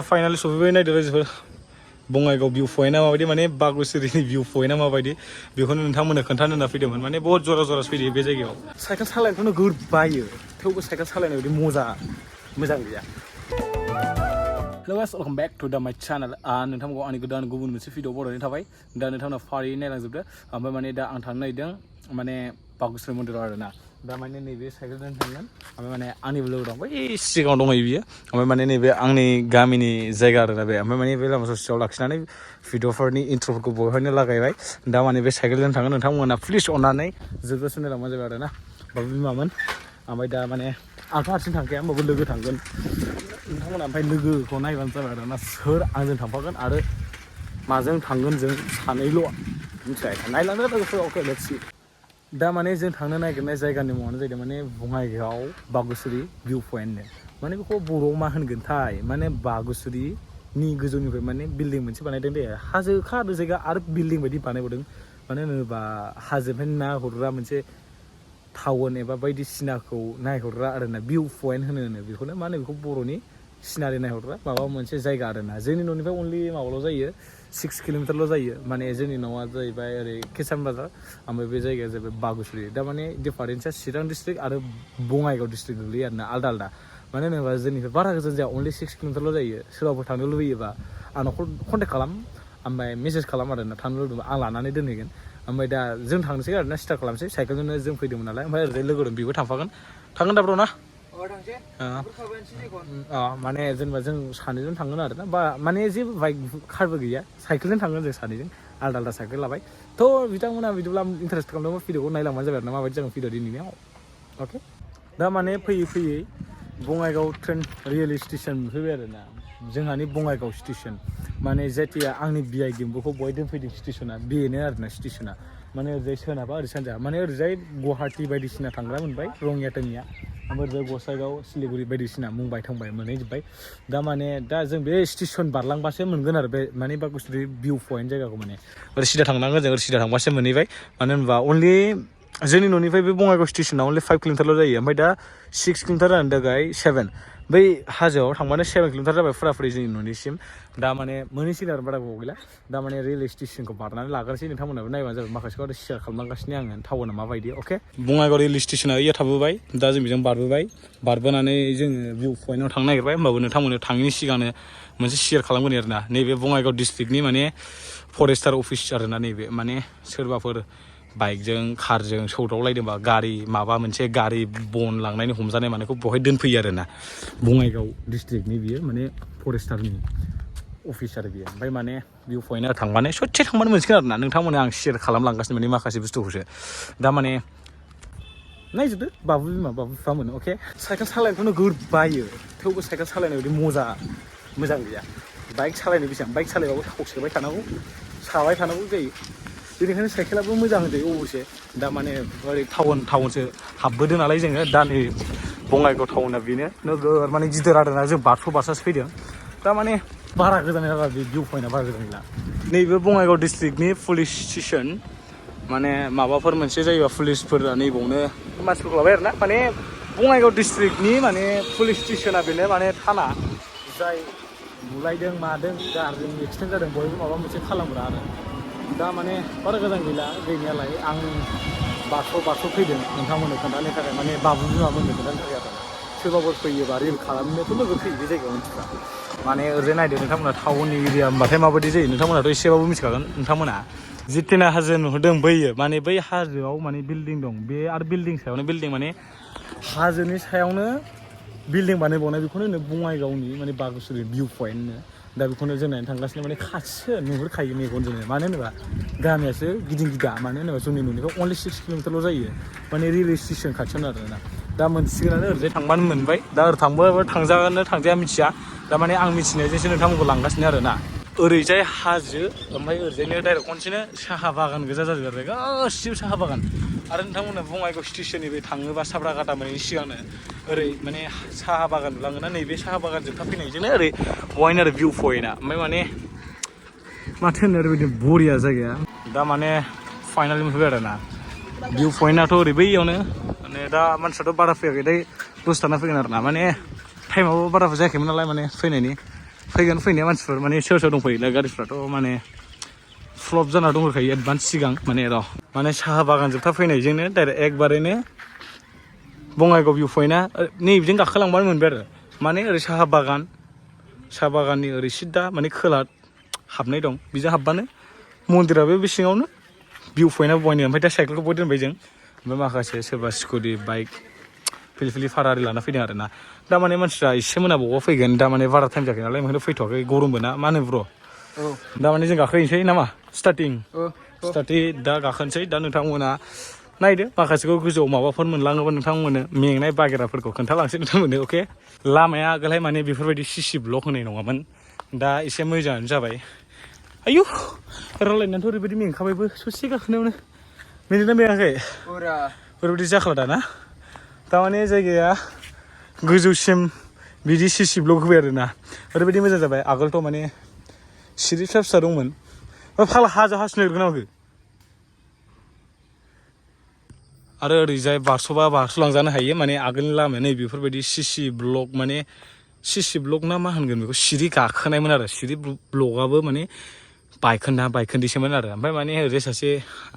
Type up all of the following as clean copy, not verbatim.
finally सफैबाय नायदो रायजोफोर बङाइगाव भिउ पइन्टआ माबायदि माने बागुसुरिनि भिउ पइन्टआ माबायदि बेखौनो नोंथांमोननो खोन्थानो होनना फैदोंमोन माने बहुत जरा जरासो फैदो बे जायगायाव साइकेल सालायनोखौनो गोर बायो थेवबो साइकेल सालायनाय बायदि मोजां गैया hello guys welcome back to my channel नोंथांमोनखौ आंनि गोदान गुबुन मोनसे भिडिअ बरायनाय थाबाय दा नोंथांमोना फारियै नायलांजोबदो ओमफ्राय माने दा आं थांनो नागिरदों माने बागुसुरि मन्दिराव आरोना दा माने नैबे साइकेलजों थांगोन ओमफ्राय माने आंनिबो लोगो दं बै सिगाङाव दंहैयो बियो ओमफ्राय माने नैबे आंनि गामिनि जायगा आरोना बे ओमफ्राय माने बे लामा ससेयाव लाखिनानै भिडिअफोरनि इन्ट्र'फोरखौ बहायनो लागायबाय दा माने बे साइकेलजों थांगोन नोंथांमोना प्लिज अननानै जोबजासिम नायलांबानो जाबाय आरोना बाबु बिमामोन ओमफ्राय दा माने आंथ' हारसिं थांखाया होमबाबो लोगो थांगोन नोंथांमोना ओमफ्राय लोगोखौ नायबानो जाबाय आरोना सोर आंजों थांफागोन आरो माजों थांगोन जों सानैल' मिथिबाय नायलांदो लोगोफोर अके लेट्स सी दा माने जों थांनो नागिरनाय जायगानि मुङानो जाहैदों माने बङाइगाव बागुसुरि भिउ पइन्टनो माने बेखौ बर'आव मा होनगोनथाय माने बागुसुरिनि गोजौनिफ्राय माने बिल्डिं मोनसे बानायदों दे हाजोखा आरो जायगा आरो बिल्डिं बायदि बानायबावदों मानो होनोबा हाजोनिफ्राय नाहरग्रा मोनसे टाउन एबा बायदिसिनाखौ नायहरग्रा आरोना भिउ पइन्ट होनो बेखौनो मा होनो बेखौ बर'नि सिनारि नायहरग्रा माबा मोनसे जायगा आरोना जोंनि न'निफ्राय अनलि माबाल' जायो 6 किल'मिटारल' जायो माने जोंनि न'आ जाहैबाय ओरै किसान बाजार ओमफ्राय बे जायगाया जाहैबाय बागुसुरि दा माने डिफारेन्सआ चिरां डिस्ट्रिक्ट आरो बङाइगाव डिस्ट्रिक्ट गोग्लैयो आरोना आलदा आलदा मानो होनोबा जोंनिफ्राय बारा गोजान जाया अनलि 6 किल'मिटारल' जायो सोरबाफोर थांनो लुबैयोबा आंनाव कन्टेक्ट खालाम ओमफ्राय मेसेज खालाम आरोना थांनो लुबैबा आं लानानै दोनहैगोन ओमफ्राय दा जों थांनोसै आरोना स्टार्ट खालामसै साइकेलजोंनो जों फैदोंमोन नालाय ओमफ्राय ओरैजाय लोगो दं बेबो थांफागोन दा ब्र' ना माने जेनेबा जों सानैजों थांगोन आरोना बा माने जेबो बाइक कारबो गैया साइकेलजों थांगोन जों सानैजों आलदा आलदा साइकेल लाबाय थ' बिथांमोना बिदिब्ला इन्टारेस्ट खालामदोंबा भिडिअखौ नायलांबानो जाबाय आरोना माबायदि जागोन भिडिअ दिनैनियाव अके दा माने फैयै फैयै बङाइगाव ट्रेन रेलवे स्टेसन मोनफैबाय आरोना जोंहानि बङाइगाव स्टेसन माने जेथिया आंनि बिआइ गेम्बुखौ बहाय दोनफैदों स्टेसना बेनो आरोना स्टेसना माने ओरैजाय सोनाबा ओरै सानजा माने ओरैजाय गुवाहाटि बायदिसिना थांग्रा मोनबाय रङिया टङिया ओमफ्राय ओरैजाय गसाइगाव सिलिगुरि बायदिसिना मुंबाइ थांबाय मोनहैजोब्बाय दा माने दा जों बे स्टेसन बारलांबासो मोनगोन आरो बे माने बागुसुरि भिउ पइन्ट जायगाखौ माने ओरै सिदा थांनांगोन जों ओरै सिदा थांबासो मोनहैबाय मानो होनबा अनलि जोंनि न'निफ्राय बे बङाइगाव स्टेसना अनलि 5 किल'मिटारल' जायो ओमफ्राय दा 6 किल'मिटार जानो थाखाय 7 बै हाजोआव थांबानो 7 किल'मिटार जाबाय फुराफुरि जोंनि न'निसिम दा माने मोनहैसिगोन आरो बारा गोबाव गैला दा माने रेलवे स्टेसनखौ बारनानै लाग्रोसै नोंथांमोनाबो नायबानो जाबाय माखासेखौ आरो शेयार खालामलांगासिनो आङो टाउना माबायदि अके बङाइगाव रेलवे स्टेसना इयाव थाबोबाय दा जों बेजों बारबोनानै जोङो भिउ पइन्टआव थांनो नागिरबाय होमबाबो नोंथांमोननो थाङिनि सिगांनो मोनसे शेयार खालामगोन आरोना नैबे बङाइगाव डिस्ट्रिक्टनि माने फरेस्टार अफिस आरोना नैबे माने सोरबाफोर बाइकजों कारजों सौदावलायदोंबा गारि माबा मोनसे गारि बन लांनायनि हमजानाय मानायखौ बहाय दोनफैयो आरोना बङाइगाव डिस्ट्रिक्टनि बियो माने फरेस्टारनि अफिस आरो बियो ओमफ्राय माने भिउ पइन्टआ थांबानो ससे थांबानो मोनसिगोन आरोना नोंथांमोननो आं शेयार खालामलांगासिनो माने माखासे बुस्थुखौसो दा माने नायजोबदो बाबु बिमा बाबु बिफा मोनो अके साइकेल सालायनोखौनो गोर बायो थेवबो साइकेल सालायनाय बायदि मोजां गैया बाइक सालायनो बेसेबां बाइक सालायबाबो थाव सोबाय थानांगौ साबाय थानांगौ जायो बेनिखायनो साइकेलाबो मोजां होनजायो अबसे दा माने ओरै टाउनसो हाबबोदों नालाय जोङो दा नै बङाइगाव टाउना बेनो नोगोर माने गिदिर आरोना जों बारस'सो फैदों दा माने बारा गोजान जाला बे भिउ पइन्टआ बारा गोजान गैला नैबे बङाइगाव डिस्ट्रिक्टनि पुलिस स्टेसन माने माबाफोर मोनसे जायोबा पुलिसफोरा नैबावनो मानसिफोरखौ लाबाय आरोना माने बङाइगाव डिस्ट्रिक्टनि माने पुलिस स्टेसना बेनो माने थाना जाय बुलायदों मादों गारजों एक्सिडेन्ट जादों बयबो माबा मोनसे खालामग्रा आरो दा माने बारा गोजान गैला गैनायालाय आं बारस' फैदों नोंथांमोननो खोन्थानो थाखाय माने बाबु बिमामोननो खोन्थानो थाखाय आरो सोरबाफोर फैयोबा रिल खालामनोथ' लोगो फैयो बे जायगायाव मानसिफ्रा माने ओरैजाय नायदो नोंथांमोना टाउननि एरिया होनबाथाय माबायदि जायो नोंथांमोनाथ' एसेबाबो मिथिखागोन नोंथांमोना जितिना हाजो नुहुरदों बैयो माने बै हाजोआव माने बिल्डिं दं बे आरो बिल्डिं सायावनो बिल्डिं माने हाजोनि सायावनो बिल्डिं बानायबावनाय बेखौनो होनो बङाइगावनि माने बागुसुरि भिउ पइन्टनो दा बेखौनो जों नायनो थांगासिनो माने खाथिसो नुहुरखायो मेगनजोंनो मानो होनोबा गामियासो गिदा मानो होनोबा जोंनि न'निफ्राय अनलि 6 किल'मिटारल' जायो माने रेलवे स्टेसन खाथियावनो आरोना दा मोनसिगोनानो ओरैजाय थांबानो मोनबाय दा ओरै थांबाबो थांजागोन थांजाया मिथिया दा माने आं मिथिनायजोंसो नोंथांमोनखौ लांगासिनो आरोना ओरैजाय हाजो ओमफ्राय ओरैजायनो डाइरेक्ट खनसेनो साहा बागान गोजा जाजोबो आरो गासिबो साहा बागान आरो नोंथांमोना बङाइगाव स्टेसननिफ्राय थाङोबा साब्रागाटा मोनैनि सिगांनो ओरै माने साहा बागान नुलाङोना नैबे साहा बागान जोबथा फैनायजोंनो ओरै बहायनो आरो भिउ पइन्टआ ओमफ्य माने माथो होनो ओरैबायदि बरिया जायगाया दा माने फाइनालि मोनफैबाय आरोना भिउ पइन्टआथ' ओरै बैयावनो माने दा मानसियाथ' बारा फैयाखै दे दसे थाना फैगोन आरोना माने टाइमाबो बारा जायाखैमोन नालाय माने फैनायनि फैगोन फैनाया मानसिफोर माने सोर सोर दंफैयोलाय गारिफ्राथ' माने फ्लप जाना दंखायो एडभान्स सिगां माने र' माने साहा बागान जोबथा फैनायजोंनो डाइरेक्ट एकबारैनो बङाइगाव भिउ पइन्टआ नैबिजों गाखोलांबानो मोनबाय आरो माने ओरै साहा बागाननि ओरै सिदा माने खोला हाबनाय दं बिजों हाबबानो मन्दिराबो बे सिङावनो भिउ पइन्टआ बहायनो ओमफ्राय दा साइकेलखौ बहाय दोनबाय जों ओमफ्राय माखासे सोरबा स्कुटि बाइक फिलफिलि भारा आरि लाना फैदों आरो ना दा माने मानसिफ्रा एसे मोनाबावबा फैगोन दा माने बारा टाइम जायाखै नालाय ओंखायनो फैथ'वाखै गरमबो ना मा होनो ब्र' दा माने जों गाखोहैनोसै नामा स्टार्टिं दा गाखोनोसै दा नोंथांमोना नायदो माखासेखौ गोजौआव माबाफोर मोनलाङोबा नोंथांमोननो मेंनाय बागेराफोरखौ खोन्थालांसै नोंथांमोननो अके लामाया आगोलहाय माने बेफोरबायदि सिसि ब्लक होनाय नङामोन दा एसे मोजाङानो जाबाय आयु रायलायनानैथ' ओरैबायदि मेंखाबायबो ससे गाखोनायावनो मेंदोंना मेङाखै ओरैबायदि जाखाला दाना थारमाने जायगाया गोजौसिम बिदि सिसि ब्लक होबाय आरोना ओरैबायदि मोजां जाबाय आगोलथ' माने सिरि फिसा फिसा दंमोन फाग्ला हाजो हासुनो नागिरगोन आंखो आरो ओरैजाय बारस'लांजानो हायो माने आगोलनि लामाया नै बेफोरबायदि सिसि ब्लक माने सिसि ब्लक ना मा होनगोन बेखौ सिरि गाखोनायमोन आरो सिरि ब्लकआबो माने बायखोन्दिसोमोन आरो ओमफ्राय माने ओरैजाय सासे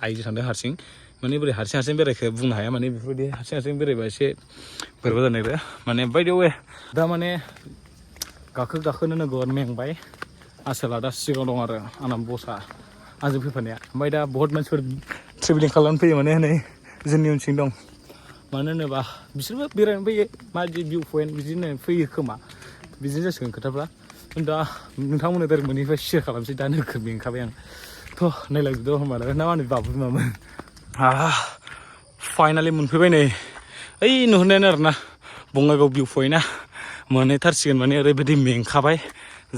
आइजो थांदों हारसिं माने बोरै हारसिं बेरायखो बुंनो हाया माने बेफोरबायदि हारसिं बेरायबा एसे बोरैबा जानो नागिरो माने बायदि वे दा माने गाखोनो नोगोद मेंबाय आसोला दा सिगाङाव दं आरो आंना बसा आंजों फैफानाया ओमफ्राय दा बहुत मानसिफोर ट्रेभेलिं खालामनो फैयो माने हनै जोंनि उनथिं दं मानो होनोबा बिसोरबो बेरायनो फैयो माबायदि भिउ पइन्ट बिदिनो फैयो खोमा बिदिनो जासिगोन खोथाफ्रा दा नोंथांमोननो डाइरेक्ट मोननिफ्राय शेयार खालामसै दा नोगोद मेंखाबाय आं थ' नायलांजोबदो होनबालाय ना मा होनो बाबु बिमामोन फाइनालि मोनफैबाय नै ओइ नुहुरनायानो आरोना बङाइगाव भिउ पइन्टआ मोनहैथारसिगोन माने ओरैबायदि मेंखाबाय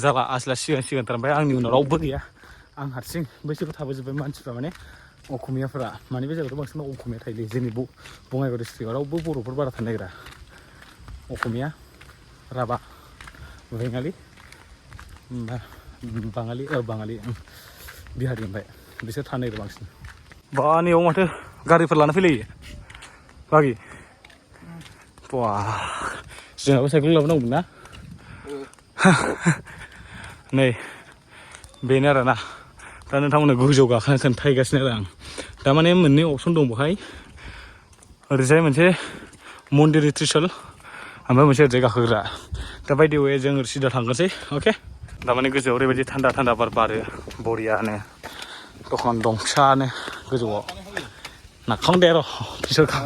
जाला आसला सिगांथार ओमफ्राय आंनि उनाव रावबो गैया आं हारसिं बैसोरबो थाबोजोब्बाय मानसिफ्रा माने असमियाफोरा माने बे जायगायावथ' बांसिन असमिया थायोलै जोंनि बङाइगाव डिस्ट्रिक्टआव रावबो बर'फोर बारा थानो नागिरा असमिया राभा बेंगालि बाङालि बिहारि ओमफ्राय बिसोर थानो नागिरो बांसिन बा नैयाव माथो गारिफोर लाना फैलायो बागि बा जोंहाबो साइकेल लाबोनांगौमोन ना नै बेनो आरोना दा नोंथांमोननो गोजौ गाखोनो खोन्थाहैगासिनो आरो आं दा माने मोननै अपसन दं बेहाय ओरैजाय मोनसे मन्दिरनि त्रिसल ओमफ्राय मोनसे ओरैजाय गाखोग्रा दा बायदि वे जों सिदा थांगोनसै अके दा माने गोजौआव ओरैबायदि थान्दा बार बारो बरियानो दखान दं फिसानो गोजौआव नाखांदे र' बिसोरखौ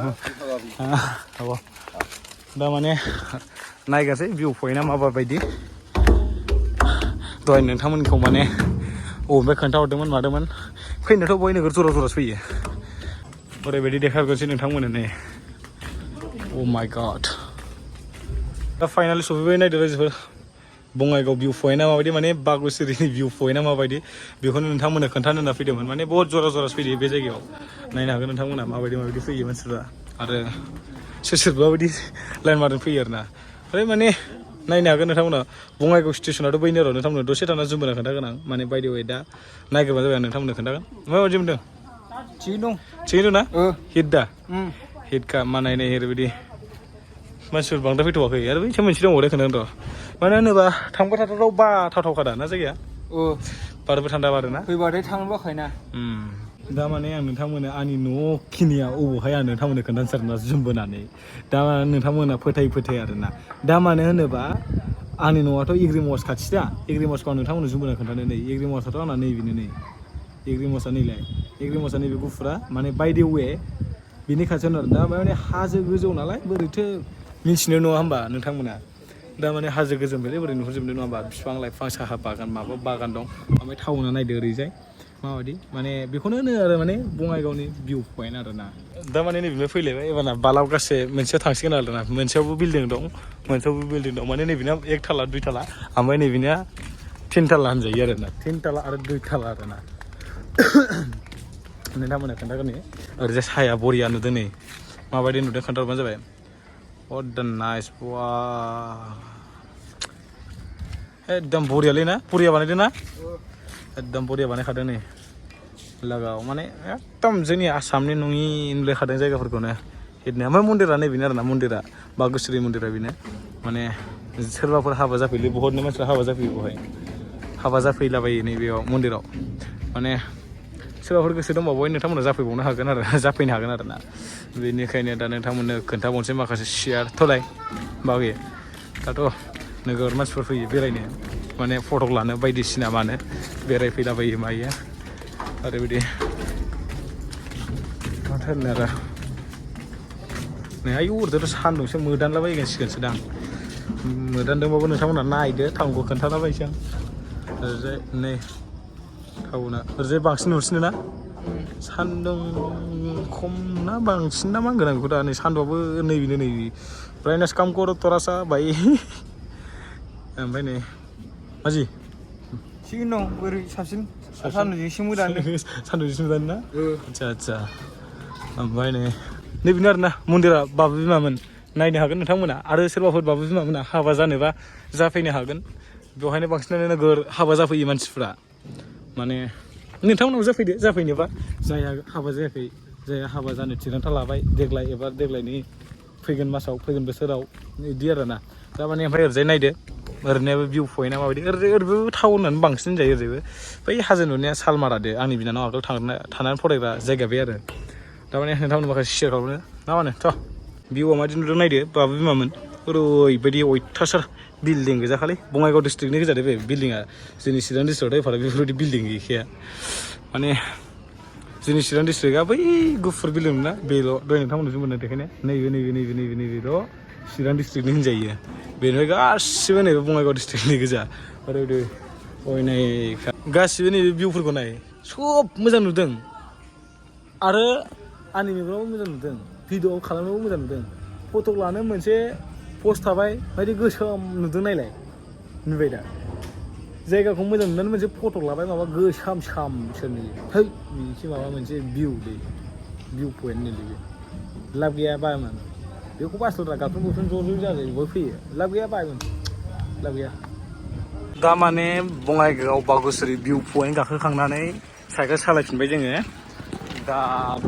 दा माने नायगासै भिउ पइन्टआ माबायदि दहाय नोंथांमोनखौ माने अबेनिफ्राय खोन्थाहरदोंमोन मादोंमोन फैनायाथ' बय नोगोर जरा फैयो ओरैबायदि देखायहरगोनसै नोंथांमोननो नै अ माय गड दा फाइनालि सफैबाय नायदो रायजोफोर बङाइगाव भिउ पइन्टआ माबायदि माने बागुसुरिनि भिउ पइन्टआ माबायदि बेखौनो नोंथांमोननो खोन्थानो होनना फैदोंमोन माने बहुत जरा फैयो बे जायगायाव नायनो हागोन नोंथांमोना माबायदि फैयो मानसिफ्रा आरो सोर माबायदि लाइन मारना फैयो आरोना ओमफ्राय माने नायनो हागोन नोंथांमोना बङाइगाव स्टेसनाथ' बैनो र' नोंथांमोना दसे थाना जुम होना खोन्थागोन आं माने बायदि वे दा नायग्रोबानो जाबाय आं नोंथांमोननो खोन्थागोन माबायदि मोनदों थिगैनो दं ना हिट दा हिटखा मा नायनाय ओरैबायदि मानसिफोर बांद्राय फैथ'वाखै आरो बैसो मोनसे दंबावो खोन्थागोन र' मानो होनोबा थांबाय थाथावथाव बाथावथावखा दा ना जायगाया बारबो थान्दा बारोना फैबाथाय थांनो बाखायोना दा माने आं नोंथांमोननो आंनि न'खिनिया अबावहाय आं नोंथांमोननो खोन्थानोसै आरोना जुम बोनानै दा नोंथांमोना फोथाय आरोना दा मानो होनोबा आंनि न'आथ' एग्रिमस खाथि दा एग्रिमसखौ आं नोंथांमोननो जुम बोना खोन्थानो नै एग्रिमसआथ' आंना नैबेनो नै एग्रिमसआ नैबे गुफुरा माने बायदि वे बिनि खाथियावनो आरो दा माने हाजो गोजौ नालाय बोरैथो मिन्थिनो नङा होमबा नोंथांमोना दा माने हाजो गोजौनिफ्राय बोरै नुहुरजोबनो नङा होमबा बिफां लाइफां साहा बागान माबा बागान दं ओमफ्राय टाउना नायदो ओरैजाय माबायदि माने बेखौनो होनो आरो माने बङाइगावनि भिउ पइन्ट आरोना दा माने नैबेनिफ्राय फैलायबाय एबारना बालावगासे मोनसेयाव थांसिगोन आरोना मोनसेयावबो बिल्डिं दं माने नैबेना 1 थाला 2 थाला ओमफ्राय नैबेनिया 3 थाला होनजायो आरोना 3 थाला आरो 2 थाला आरोना नोंथांमोना खोन्थागोन नै ओरैजाय साया बरिया नुदों नै माबायदि नुदों खोन्थाहरबानो जाबाय What the nice wow एकदम बरियालै ना बरिया बानायदों ना एकदम बरिया बानायखादों नै लागाव माने एकदम जोंनि आसामनि नङि नुलायखादों जायगाफोरखौनो बिदिनो ओमफ्राय मन्दिरा नैबेनो आरोना मन्दिरा बागुश्री मन्दिरा बेनो माने सोरबाफोर हाबा जाफैयो बहुतनो मानसिफ्रा हाबा जाफैयो बेवहाय हाबा जाफैलाबायो नैबेयाव मन्दिराव माने सोरबाफोर गोसो दंबा बहाय नोंथांमोना जाफैबावनो हागोन आरो जाफैनो हागोन आरो ना बेनिखायनो दा नोंथांमोननो खोन्थाबावनोसै माखासे शेयार थलाय बागै दाथ' नोगोर मानसिफोर फैयो बेरायनो माने फटक लानो बायदिसिना मानो बेरायफैलाबायो मायो आरो बिदि माथो होनो आरो नै आयु ओरैथ' सान्दुंसो मोदानलाबायगासिगोनसो दां मोदानदोंबाबो नोंथांमोना नायदो टाउनखौ खोन्थालाबायसै आं ओरैजाय नै टाउना ओरैजाय बांसिन नुसिनो ना सान्दुं खम ना बांसिन ना मा होनगोन आं बेखौ दा नै सान्दुंआबो नैबेनो नै ब्राइटनेस काम कर थरासा बाय ओमफ्राय नै माजि सिगोन दं बोरै साबसिन सान्दुंजों एसे मोदान सान्दुंजों मोदान ना आदसा ओमफ्राय नैबेनो आरोना मन्दिरा बाबु बिमामोन नायनो हागोन नोंथांमोना आरो सोरबाफोर बाबु बिमामोना हाबा जानोबा जाफैनो हागोन बेवहायनो बांसिनानो नोगोर हाबा जाफैयो मानसिफ्रा माने नोंथांमोनाव जाफैदो जाफैनोबा जायहा हाबा जायाखै जायहा हाबा जानो थिरांथा लाबाय देग्लाय एबा देग्लायनि फैगोन मासाव फैगोन बोसोराव बिदि आरोना थारमाने ओमफ्राय ओरैजाय नायदो ओरैनायाबो भिउ पइन्टआ माबायदि ओरैबो टाउनानो बांसिन जायो ओरैबो बै हाजो नुनाया सालमारादो आंनि बिनानाव आगोल थानानै फरायग्रा जायगा बे आरो थारमाने नोंथांमोन माखासे शेयार खालामनो ना मानो थ' भिउआ माबायदि नुदों नायदो बाबु बिमामोन ओरैबायदि अयथासार बिल्डिं गोजाखालै बङाइगाव डिस्ट्रिक्टनि गोजा दे बे बिल्डिङा जोंनि चिरां डिस्ट्रिक्टआवथ' एफाराब बेफोरबायदि बिल्डिं गैखाया माने जोंनि चिरां डिस्ट्रिक्टआ बै गुफुर बिल्डिं ना बेल' दहाय नोंथांमोनजों मोननो देखायनाय नैबेल' चिरां डिस्ट्रिक्टनि होनजायो बेनिफ्राय गासिबो नैबे बङाइगाव डिस्ट्रिक्टनि गोजा ओरैबायदि अयनायखा गासिबो नैबे भिउफोरखौ नाय सब मोजां नुदों आरो आंनि मेगनावबो मोजां नुदों भिडिअ खालामनोबो मोजां नुदों फट' लानो मोनसे पस्ट थाबाय बायदि गोसोम नुदों नायलाय नुबाय दा जायगाखौ मोजां नुनानै मोनसे फट' लाबाय माबा गोसाम सोरनि है मोनसे माबा मोनसे भिउ पइन्ट नैबे लाब गैया बायोमोन बेखौ बासल'द्रा गाबथुम गुबथुम ज' जाजाय बयबो फैयो लाब गैया बायोमोन लाब गैया दा माने बङाइगाव बागुश्री भिउ पइन्ट गाखोखांनानै साइकेल सालायफिनबाय जोङो दा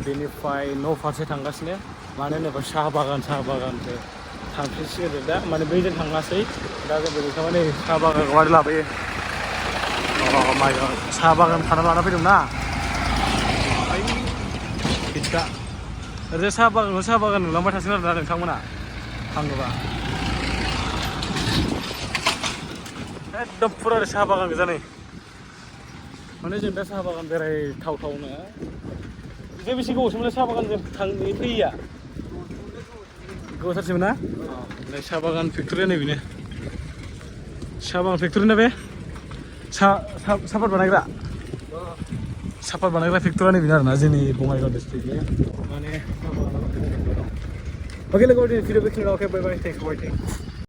बेनिफ्राय न' फारसे थांगासिनो मानो होनोबा साहा बागानसो थांफिनसिगोन दा माने बैजों थाङासै दा जों बेनिखायनो माने साहा बागानखौ मारै लाबोयो माइ साहा बागान खाना लाना फैदों ना बिदिखा ओरैजाय साहा बागान नुलांबाय थासिगोन आरोना नोंथांमोना थाङोबा एकदम फुरा साहा बागान गोजा नै माने जों दा साहा बागान बेरायथावनो जे बेसे गोबावसोमोन साहा बागानजों फैया गोबावथारसैमोन ना साहा बागान फेक्ट'रिया नैबेनो साहा बागान फेक्ट'रि ना बे सापात बानायग्रा फेक्ट'रिया नैबेनो आरोना जोंनि बङाइगाव डिस्ट्रिक्टनि माने अके लोगोफोर दिनै भिडिअ बेखिनियाव अके बाय बाय थेंक्स फर वाचिं